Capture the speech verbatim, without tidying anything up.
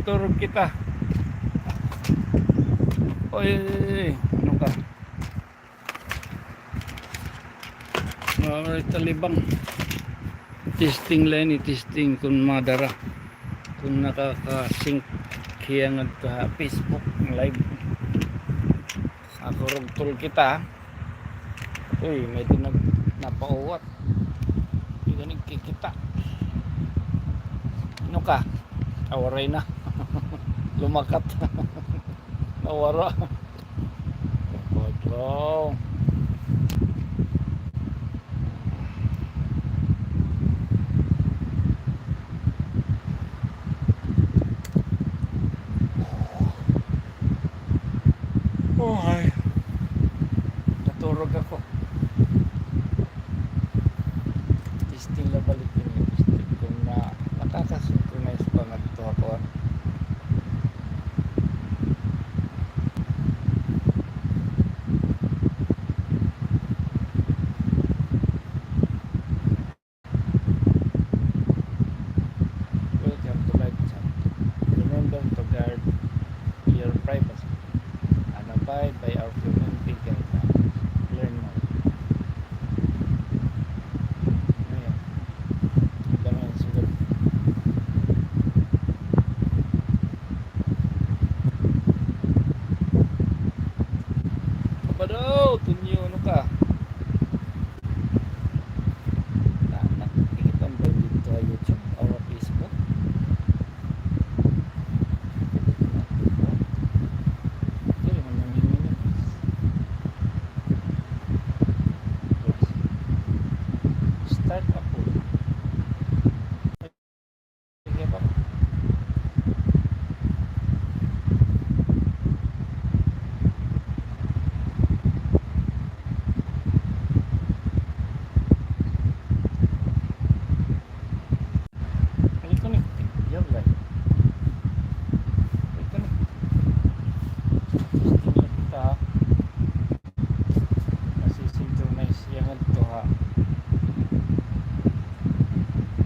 Turog kita. Oy, oy, oy, oy. Ano ka? Ay, talibang. Testing la ini, testing kun madara. Kun nakaka-sync hiya ngadto ha Facebook Live. Ako rugtol kita. Uy, may tinag napauwat. Di ka nagkikita. Ano ka? Awaray na. Lumakat. Nawara. Kapag lang. Okay. Naturog ako. Testing na balik ini. Testing kun na nakaka-synchronize pa ngadto ako. Welcome to live chat. Remember to guard your privacy and abide by our community guidelines. Learn more. Ayan. Dami ang sugat. Aba daw, tunyo.